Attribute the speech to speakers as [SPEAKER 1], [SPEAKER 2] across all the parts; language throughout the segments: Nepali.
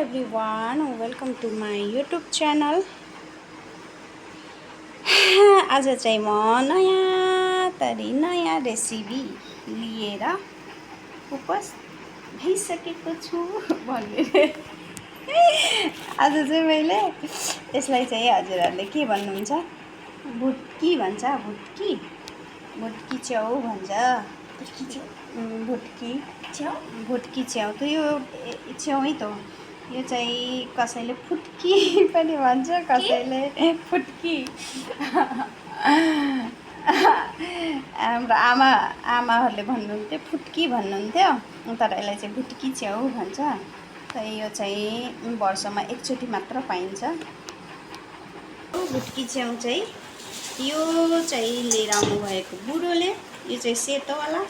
[SPEAKER 1] everyone, welcome to my YouTube channel. आज चाहिँ म नयाँ रेसिपी लिएर उपस्थित भइसकेको छु भन्ने। आज चाहिँ मैले यसलाई चाहिँ हजुरहरूले के भन्नुहुन्छ, भुट्की भन्छ, भुट्की च्याउ भन्छ, भुट्की च्याउ त यो च्याउ त हो। यो चाहिँ कसैले फुट्की पनि भन्छ, कसैले फुट्की। हाम्रो आमाहरूले भन्नुहुन्थ्यो फुट्की भन्नुहुन्थ्यो, तर यसलाई चाहिँ भुट्की च्याउ भन्छ। त यो चाहिँ वर्षमा एकचोटि मात्र पाइन्छ। भुट्की च्याउ चाहिँ यो चाहिँ लिएर आउनुभएको बुढोले, यो चाहिँ सेतोवाला,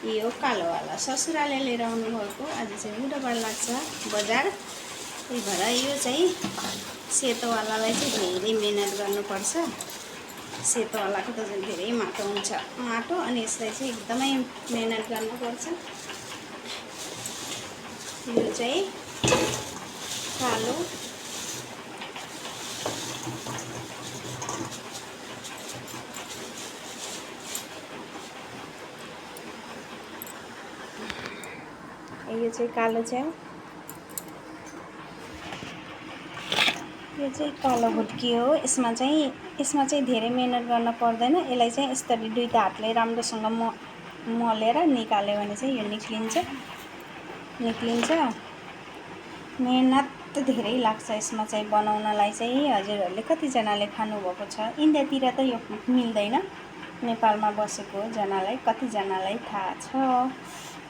[SPEAKER 1] यो कालोवाला ससुराले लिएर आउनुभएको। आज चाहिँ बुधबार लाग्छ बजार, त्यही भएर यो चाहिँ सेतोवालालाई चाहिँ धेरै मेहनत गर्नुपर्छ। सेतोवालाको त झन् धेरै माटो हुन्छ, अनि यसलाई चाहिँ एकदमै मेहनत गर्नुपर्छ। यो चाहिँ कालो, यो चाहिँ कालो च्याउ, यो चाहिँ कालो भुट्की हो। यसमा चाहिँ धेरै मेहनत गर्न पर्दैन। यसलाई चाहिँ यसरी दुईटा हातले राम्रोसँग मलेर निकाल्यो भने चाहिँ यो निक्लिन्छ। मेहनत त धेरै लाग्छ यसमा चाहिँ बनाउनलाई चाहिँ। हजुरहरूले कतिजनाले खानुभएको छ? इन्डियातिर त यो मिल्दैन, नेपालमा बसेको जनालाई कतिजनालाई थाहा छ?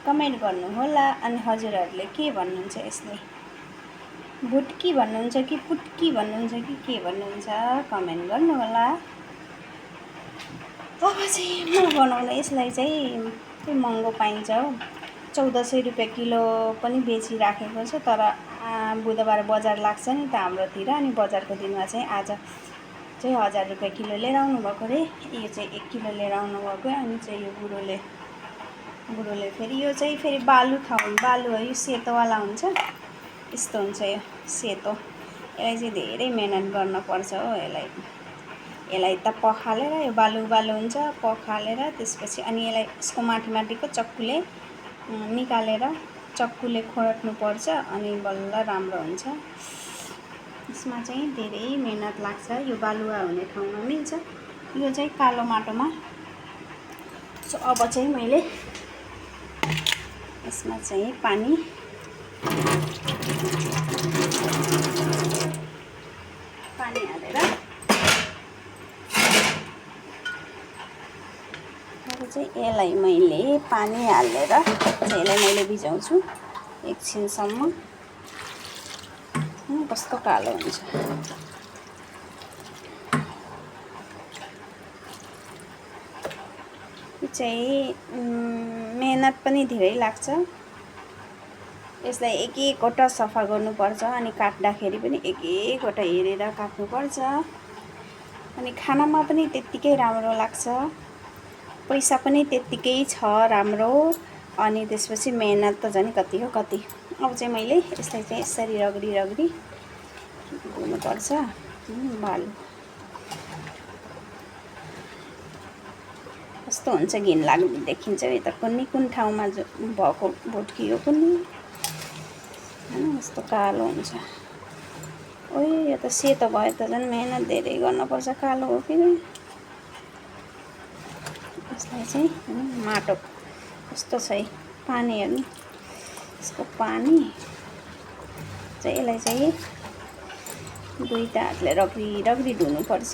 [SPEAKER 1] कमेन्ट गर्नुहोला। अनि हजुरहरूले के भन्नुहुन्छ यसलाई? भुट्की भन्नुहुन्छ कि पुट्की भन्नुहुन्छ कि के भन्नुहुन्छ? कमेन्ट गर्नुहोला। अब चाहिँ म बनाउन यसलाई चाहिँ महँगो पाइन्छ हो, 1400 रुपियाँ किलो पनि बेचिराखेको छ। तर बुधबार बजार लाग्छ नि त हाम्रोतिर, अनि बजारको दिनमा चाहिँ आज चाहिँ 1000 रुपियाँ किलो लिएर आउनुभएको अरे। यो चाहिँ 1 किलो लिएर आउनुभएको। अनि चाहिँ यो बुढोले फेरि यो चाहिँ फेरि बालु हो, यो सेतोवाला हुन्छ, यस्तो हुन्छ यो सेतो। यसलाई चाहिँ धेरै मेहनत गर्नुपर्छ हो। यसलाई त पखालेर, यो बालु हुन्छ, पखालेर त्यसपछि अनि यसलाई यसको माथिको चक्कुले निकालेर चक्कुले खोड्नुपर्छ, अनि बल्ल राम्रो हुन्छ। यसमा चाहिँ धेरै मेहनत लाग्छ। यो बालुवा हुने ठाउँमा मिल्छ, यो चाहिँ कालो माटोमा। सो अब चाहिँ मैले यसमा चाहिँ पानी हालेर अब चाहिँ यसलाई मैले पानी हालेर चाहिँ यसलाई मैले भिजाउँछु एकछिनसम्म। कस्तो कालो हुन्छ। यो चाहिँ मेहनत पनि धेरै लाग्छ। यसलाई एक एकवटा सफा गर्नुपर्छ, अनि काट्दाखेरि पनि एक एकवटा हेरेर काट्नुपर्छ। अनि खानामा पनि त्यत्तिकै राम्रो लाग्छ, पैसा पनि त्यत्तिकै छ राम्रो। अनि त्यसपछि मेहनत त झन् कति हो कति। अब चाहिँ मैले यसलाई चाहिँ यसरी रगडी धुनुपर्छ। बालु कस्तो हुन्छ, घिनलाग्दो देखिन्छ। यो त कुन ठाउँमा भएको भुट्की हो कुन्नी, यस्तो कालो हुन्छ। ओ यो त सेतो भयो त झन् मेहनत धेरै गर्नुपर्छ। कालो हो कि यसलाई चाहिँ माटो कस्तो छ, पानी हेर्नु, यसको पानी चाहिँ यसलाई चाहिँ दुईटा हातले रगडी धुनुपर्छ।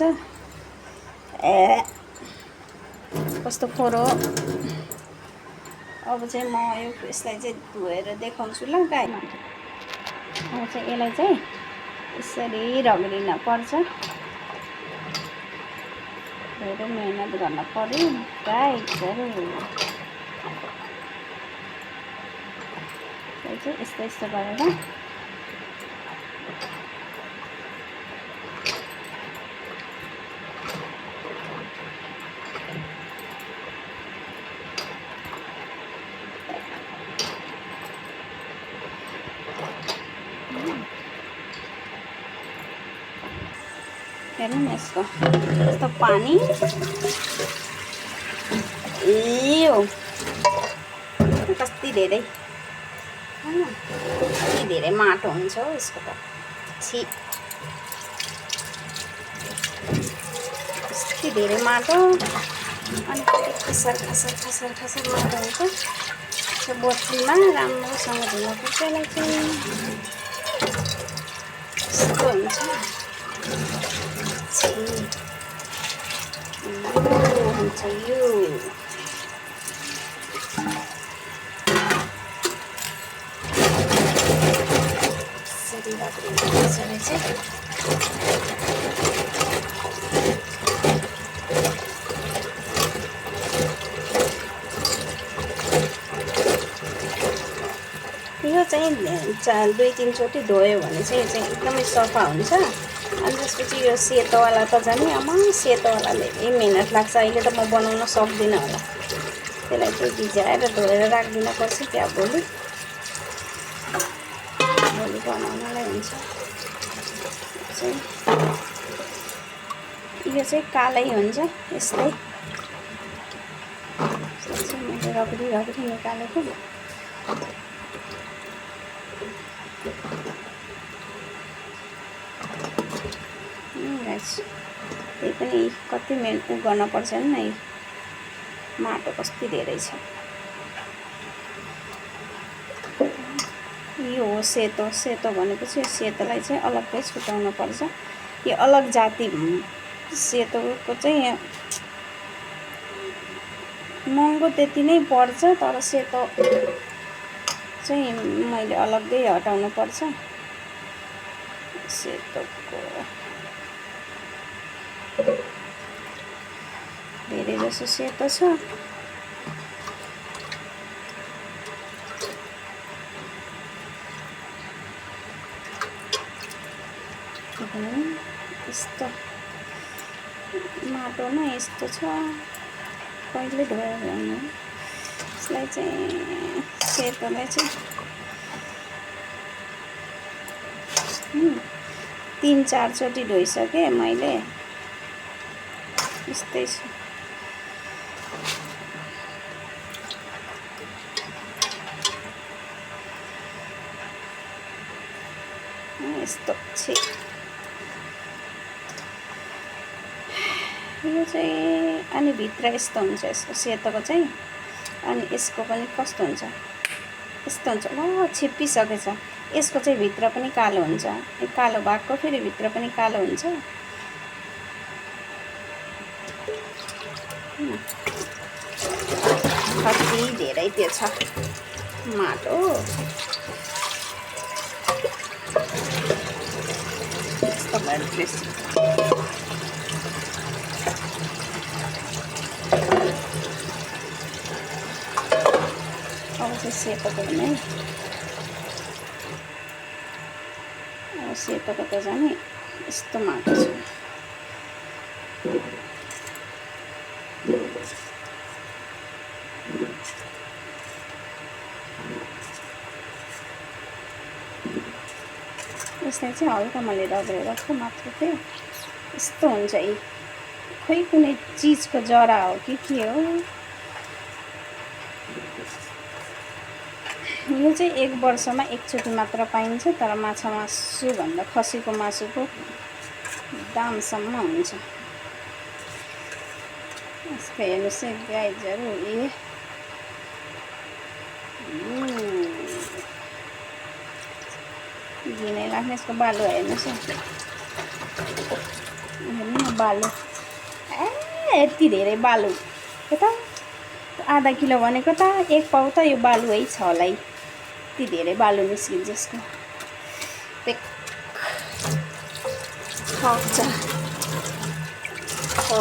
[SPEAKER 1] कस्तो फोहोर हो। अब चाहिँ म यसलाई चाहिँ धोएर देखाउँछु ल गाई। अब चाहिँ यसलाई चाहिँ यसरी रगडिन पर्छ, धेरै मेहनत गर्न पर्यो गाईहरू। चाहिँ यस्तो गरेर हेर्नु न यसको यस्तो पानी यो कति धेरै हैन कति धेरै माटो हुन्छ हो यसको त छि कति धेरै माटो अनि खसर खसर खसर खसर माटो हुन्छ त्यो बोतलमा राम्रोसँग धुनुपर्छ यसलाई चाहिँ यस्तो हुन्छ हुन्छ यो यो चाहिँ 2-3 चोटि धोयो भने चाहिँ एकदमै सफा हुन्छ अनि त्यसपछि यो सेतोवाला त झन् आमा सेतोवालाले धेरै मेहनत लाग्छ अहिले त म बनाउन सक्दिनँ होला त्यसलाई चाहिँ भिजाएर धोएर राखिदिनु पर्छ क्या भोलि बनाउनलाई हुन्छ यो चाहिँ कालै हुन्छ यस्तै मैले रगडी निकालेको त्यही पनि कति मेहनत गर्नुपर्छ नि माटो कति धेरै छ यो हो सेतो भनेपछि यो सेतोलाई चाहिँ अलग्गै छुटाउनु पर्छ यो अलग जाति सेतोको चाहिँ महँगो त्यति नै पर्छ तर सेतो चाहिँ मैले अलग्गै हटाउनु पर्छ सेतोको धेरै जसो सेतो छ यस्तो माटोमा यस्तो छ कहिले धोयो भने यसलाई चाहिँ सेतोलाई चाहिँ 3-4 चोटि धोइसकेँ मैले यस्तै छ यस्तो छ यो चाहिँ अनि भित्र यस्तो हुन्छ यसको सेतोको चाहिँ अनि यसको पनि कस्तो हुन्छ यस्तो हुन्छ ल छिप्पिसकेछ यसको चाहिँ भित्र पनि कालो हुन्छ कालो भागको फेरि भित्र पनि कालो हुन्छ कति धेरै त्यो छ माटो यस्तो भएर अब चाहिँ सेतोको भने अब सेतोको त झन् यस्तो माटो छ यसलाई चाहिँ हल्का मैले रगडेर मात्र थियो यस्तो हुन्छ यी खोइ कुनै चिजको जरा हो कि के हो यो चाहिँ 1 वर्षमा एकचोटि मात्र पाइन्छ तर माछा मासु भन्दा खसीको मासुको दामसम्म हुन्छ यसको हेर्नुहोस् है गाइजहरू घिनै लाग्ने यसको बालु हेर्नुहोस् हेर्नु न बालु यति धेरै बालु हो त आधा किलो भनेको त 1 पाउ त यो बालु है छ होला यति धेरै बालु निस्किन्छ यसको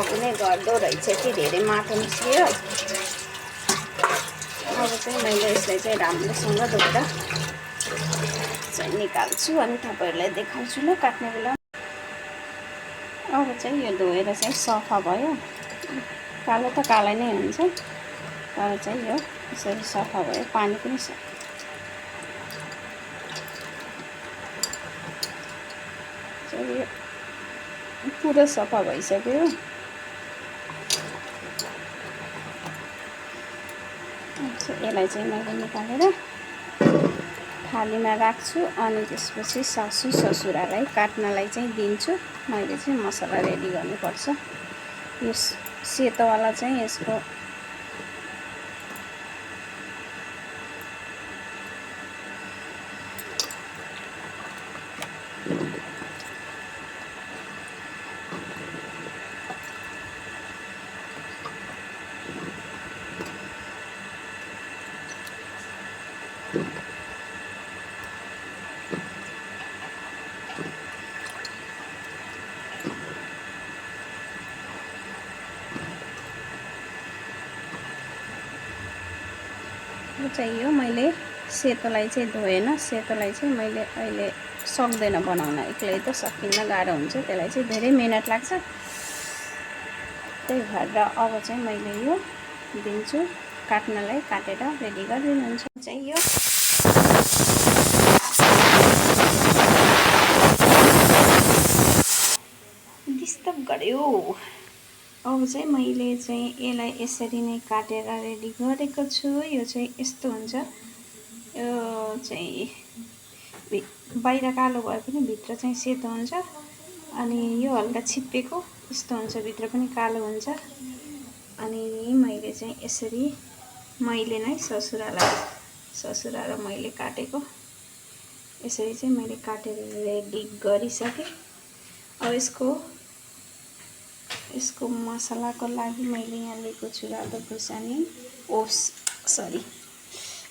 [SPEAKER 1] पनि गर्दो रहेछ यति धेरै माटो निस्कियो अब चाहिँ मैले यसलाई चाहिँ राम्रोसँग धोएर चाहिँ निकाल्छु अनि तपाईहरुलाई देखाउँछु ल काट्ने बेला अब चाहिँ यो धोएर चाहिँ सफा भयो कालो त कालै नै हुन्छ तर चाहिँ यो यसरी सफा भयो पानी पनि छ पुरा सफा भइसक्यो। यसलाई चाहिँ मैले निकालेर थालीमा राख्छु अनि त्यसपछि सासू ससुरालाई काट्नलाई चाहिँ दिन्छु। मैले चाहिँ मसला रेडी गर्नुपर्छ। यो सेतोवाला चाहिँ यसको चाहियो। मैले सेतोलाई चाहिँ धोएन, सेतोलाई चाहिँ मैले अहिले सक्दैन बनाउन, एक्लै त सकिन्न, गाह्रो हुन्छ, त्यसलाई चाहिँ धेरै मिहिनेत लाग्छ। त्यही भएर अब चाहिँ मैले यो दिन्छु काट्नलाई, काटेर रेडी गरिदिनुहुन्छ चाहिँ यो डिस्टर्ब गर्यो। अब चाहिँ मैले चाहिँ यसलाई यसरी नै काटेर रेडी गरेको छु। यो चाहिँ यस्तो हुन्छ, यो चाहिँ बाहिर कालो भए पनि भित्र चाहिँ सेतो हुन्छ, अनि यो हल्का छिप्पेको यस्तो हुन्छ, भित्र पनि कालो हुन्छ। अनि मैले चाहिँ यसरी मैले नै ससुरा र मैले काटेको यसरी चाहिँ मैले काटेर रेडी गरिसकेँ। अब यसको मसलाको लागि मैले यहाँ लिएको छु रातो खुर्सानी,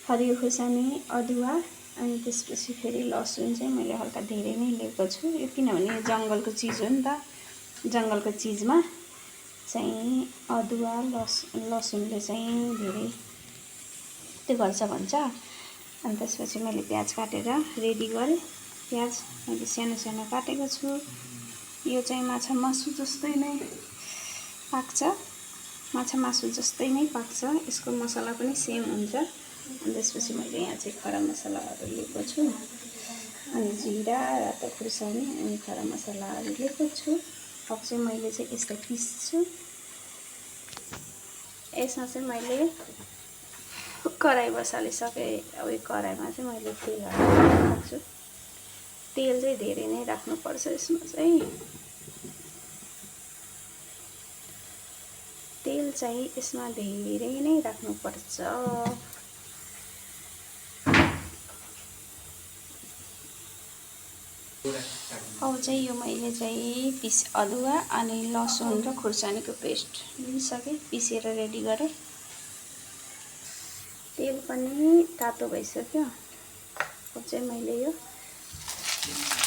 [SPEAKER 1] हरियो खुर्सानी, अदुवा, अनि त्यसपछि फेरि लसुन चाहिँ मैले हल्का धेरै नै लिएको छु। यो किनभने यो जङ्गलको चिज हो नि त, जङ्गलको चिजमा चाहिँ अदुवा लसुनले चाहिँ धेरै त्यो गर्छ भन्छ। अनि त्यसपछि मैले प्याज काटेर रेडी गरेँ। प्याज मैले सानो सानो काटेको छु। यो चाहिँ माछा मासु जस्तै नै पाक्छ, माछा मासु जस्तै नै पाक्छ। यसको मसला पनि सेम हुन्छ। अनि त्यसपछि मैले यहाँ चाहिँ खडा मसलाहरू लिएको छु, अनि जिरा, रातो खुर्सानी अनि खडा मसलाहरू लिएको छु। अब चाहिँ मैले चाहिँ यसलाई पिस्छु। यसमा चाहिँ मैले कराई बसालिसकेँ। अब यो कराईमा चाहिँ मैले तेल हाल्छु। तेल चाहिँ धेरै नै राख्नुपर्छ यसमा चाहिँ। तेल चाहिँ यसमा धेरै नै राख्नुपर्छ। अब चाहिँ यो मैले चाहिँ अदुवा अनि लसुन र खुर्सानीको पेस्ट लिइसकेँ, पिसेर रेडी गरेँ। तेल पनि तातो भइसक्यो। अब चाहिँ मैले यो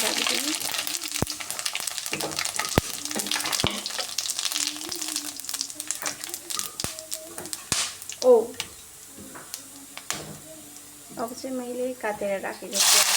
[SPEAKER 1] राखिदिएँ। अब चाहिँ मैले काटेर राखेको प्याज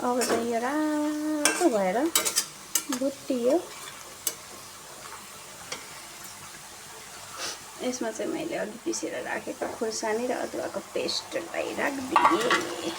[SPEAKER 1] अब चाहिँ यो रातो भएर भुटियो। यसमा चाहिँ मैले अघि पिसेर राखेको खुर्सानी र अदुवाको पेस्टलाई राखिदिएँ।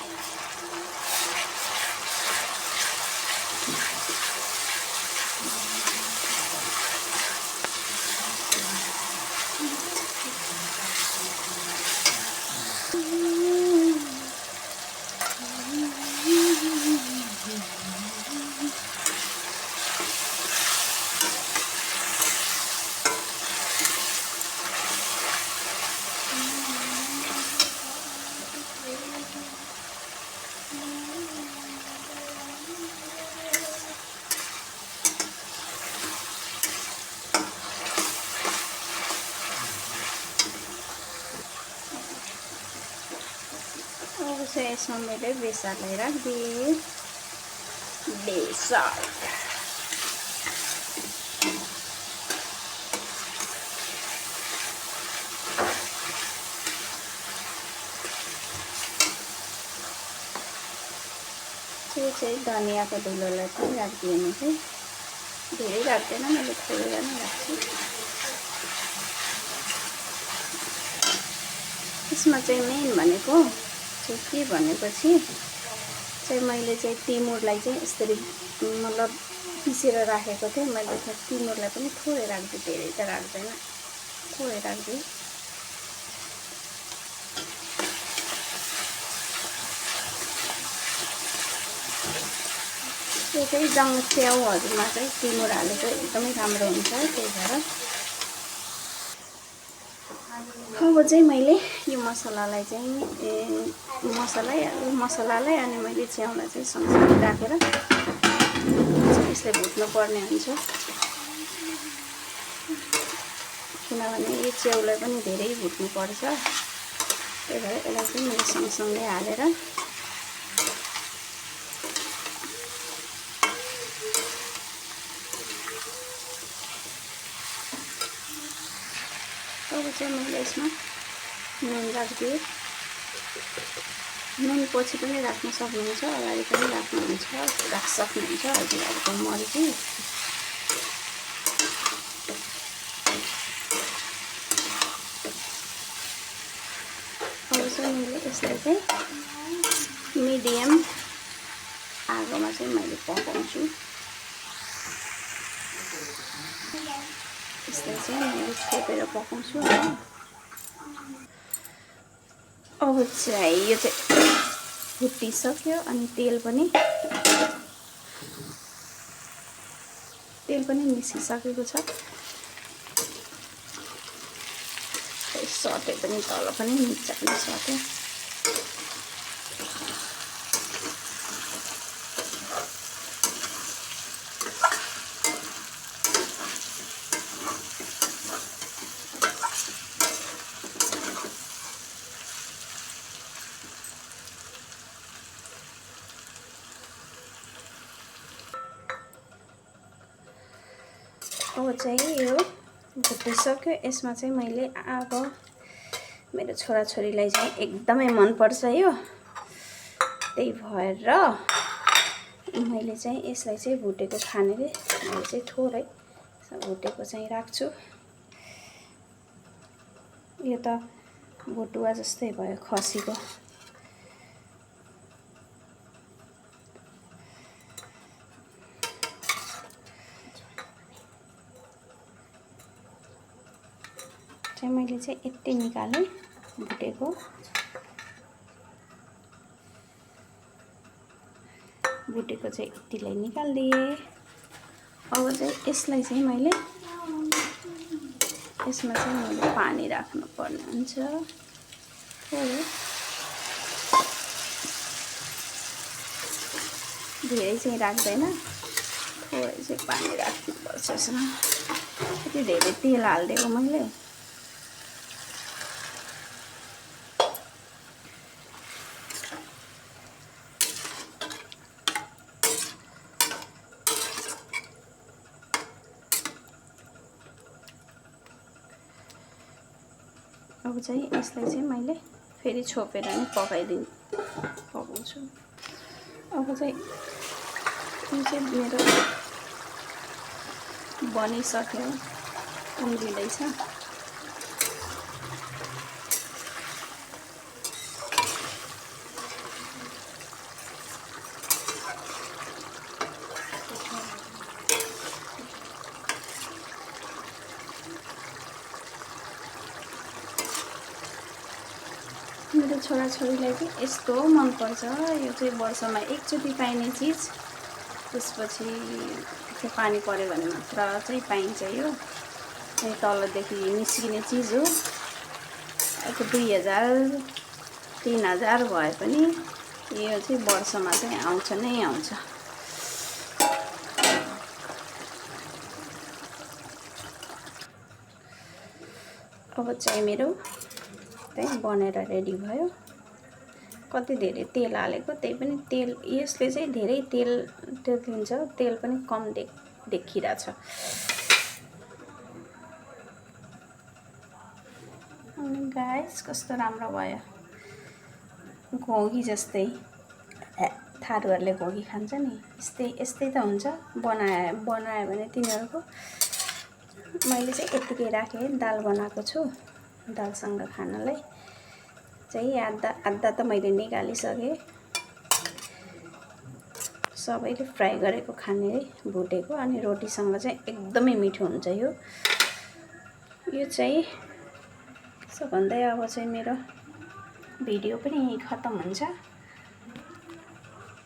[SPEAKER 1] चाहिँ यसमा मैले बेसारलाई राखिदिएँ। बेसार त्यो चाहिँ धनियाँको धुलोलाई पनि राखिदिएँ चाहिँ धेरै राख्दैन, मैले थोरै नै राख्छु। यसमा चाहिँ मेन भनेको चाहिँ के भनेपछि चाहिँ मैले चाहिँ टिमुरलाई चाहिँ यसरी मतलब पिसेर राखेको थिएँ। मैले चाहिँ टिमुरलाई पनि थोरै राख्छु, धेरै त राख्दैन, थोरै राख्छु। यो चाहिँ जङ च्याउहरूमा चाहिँ टिमुर हालेको एकदमै राम्रो हुन्छ, त्यही भएर। अब चाहिँ मैले यो मसलालाई चाहिँ मसलालाई अनि मैले च्याउलाई चाहिँ सँगसँगै राखेर यसले भुट्नु पर्ने हुन्छ, किनभने यो च्याउलाई पनि धेरै भुट्नु पर्छ। त्यही भएर यसलाई चाहिँ मैले सँगसँगै हालेर अब चाहिँ मैले यसमा नुन राखिदिएँ। नुन पछि पनि राख्न सक्नुहुन्छ, अगाडि पनि राख सक्नुहुन्छ, हजुरहरूको मर्जी। अब चाहिँ मैले यसलाई चाहिँ मिडियम आगोमा चाहिँ मैले पकाउँछु। यसलाई चाहिँ मैले छोपेर पकाउँछु हैन। अब चाहिँ यो चाहिँ फुटिसक्यो अनि तेल पनि निस्किसकेको छ। सटे पनि तल पनि निचाले सट्यो। अब चाहिँ यो भुटिसक्यो। यसमा चाहिँ मैले अब मेरो छोराछोरीलाई चाहिँ एकदमै मनपर्छ यो, त्यही भएर मैले चाहिँ यसलाई चाहिँ भुटेको खानेले मैले चाहिँ थोरै भुटेको चाहिँ राख्छु। यो त भुटुवा जस्तै भयो खसीको। चाहिँ मैले चाहिँ यति निकालेँ भुटेको। भुटेको चाहिँ यतिलाई निकालिदिएँ। अब चाहिँ यसलाई चाहिँ मैले यसमा चाहिँ मैले पानी राख्नु पर्ने हुन्छ थोरै, धेरै चाहिँ राख्दैन, थोरै चाहिँ पानी राख्नुपर्छ यसमा। यति धेरै तेल हालिदिएको मैले। अब चाहिँ यसलाई चाहिँ मैले फेरि छोपेर नै पकाउँछु। अब चाहिँ यो चाहिँ मेरो बनिसक्यो, उम्लिँदैछ। मेरो छोराछोरीलाई चाहिँ यस्तो मनपर्छ। यो चाहिँ वर्षमा एकचोटि पाइने चिज, त्यसपछि चाहिँ पानी पऱ्यो भने मात्र चाहिँ पाइन्छ। यो चाहिँ तलदेखि निस्किने चिज हो। अब 2000 3000 भए पनि यो चाहिँ वर्षमा चाहिँ आउँछ नै आउँछ। अब चाहिँ मेरो चाहिँ बनेर रेडी भयो। कति धेरै तेल हालेको, त्यही पनि तेल यसले चाहिँ धेरै तेल त्यो दिन्छ, तेल पनि कम देखिरहेछ। अनि गाइस कस्तो राम्रो भयो, घोगी जस्तै। थारूहरूले घोगी खान्छ नि, यस्तै त हुन्छ। बनायो भने तिनीहरूको। मैले चाहिँ यत्तिकै राखेँ, दाल बनाएको छु, दालसँग खानलाई चाहिँ आधा त मैले निकालिसकेँ। सबैले फ्राई गरेको खाने है, भुटेको। अनि रोटीसँग चाहिँ एकदमै मिठो हुन्छ यो चाहिँ। सो भन्दै अब चाहिँ मेरो भिडियो पनि यहीँ खत्तम हुन्छ।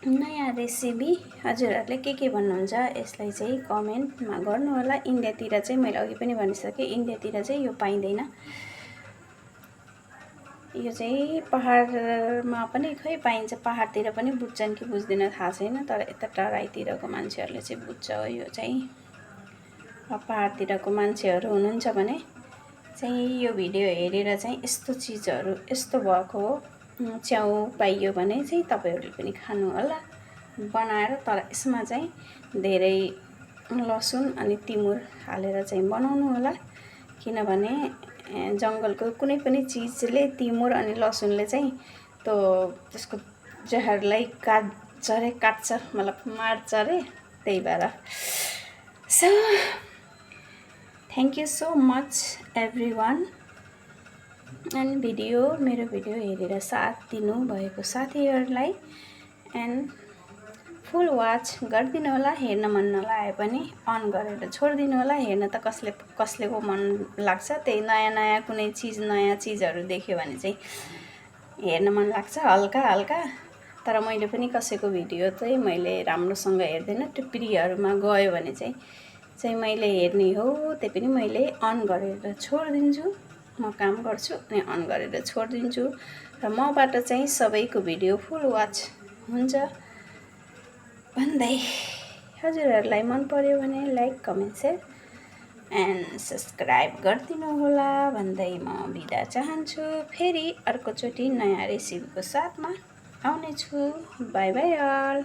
[SPEAKER 1] नयाँ रेसिपी हजुरहरूले के भन्नुहुन्छ यसलाई चाहिँ कमेन्टमा गर्नु होला। इन्डियातिर चाहिँ मैले अघि पनि भनिसकेँ, इन्डियातिर चाहिँ यो पाइँदैन। यो चाहिँ पहाडमा पनि खै पाइन्छ, पहाडतिर पनि बुझ्छन् कि बुझ्दैन थाहा छैन, तर यता तराईतिरको मान्छेहरूले चाहिँ बुझ्छ यो चाहिँ। पहाडतिरको मान्छेहरू हुनुहुन्छ भने चाहिँ यो भिडियो हेरेर चाहिँ यस्तो चिजहरू यस्तो भएको च्याउ पाइयो भने चाहिँ तपाईँहरूले पनि खानु होला बनाएर। तर यसमा चाहिँ धेरै लसुन अनि तिमुर हालेर चाहिँ बनाउनु होला, किनभने जङ्गलको कुनै पनि चिजले तिमुर अनि लसुनले चाहिँ त्यसको जहरलाई काट्छ, मतलब मार्छ अरे, त्यही भएर। So thank you so much everyone. अनि मेरो भिडियो हेरेर साथ दिनुभएको साथीहरूलाई एन्ड फुल वाच गरिदिनु होला। हेर्न मन नलागे पनि अन गरेर छोडिदिनु होला। हेर्न त कसलेको मन लाग्छ, त्यही नयाँ कुनै नयाँ चिजहरू देख्यो भने चाहिँ हेर्न मन लाग्छ हल्का। तर मैले पनि कसैको भिडियो चाहिँ मैले राम्रोसँग हेर्दैन, टिप्परीहरूमा गयो भने चाहिँ मैले हेर्ने हो, त्यही पनि मैले अन गरेर छोडिदिन्छु। म काम गर्छु अनि अन गरेर छोडिदिन्छु र मबाट चाहिँ सबैको भिडियो फुल वाच हुन्छ भन्दै, हजुरहरूलाई मन पर्यो भने like comment share and subscribe गरिदिनु होला भन्दै म बिदा चाहन्छु। फेरि अर्कोचोटि नयाँ रेसिपीको साथमा आउनेछु। Bye bye all.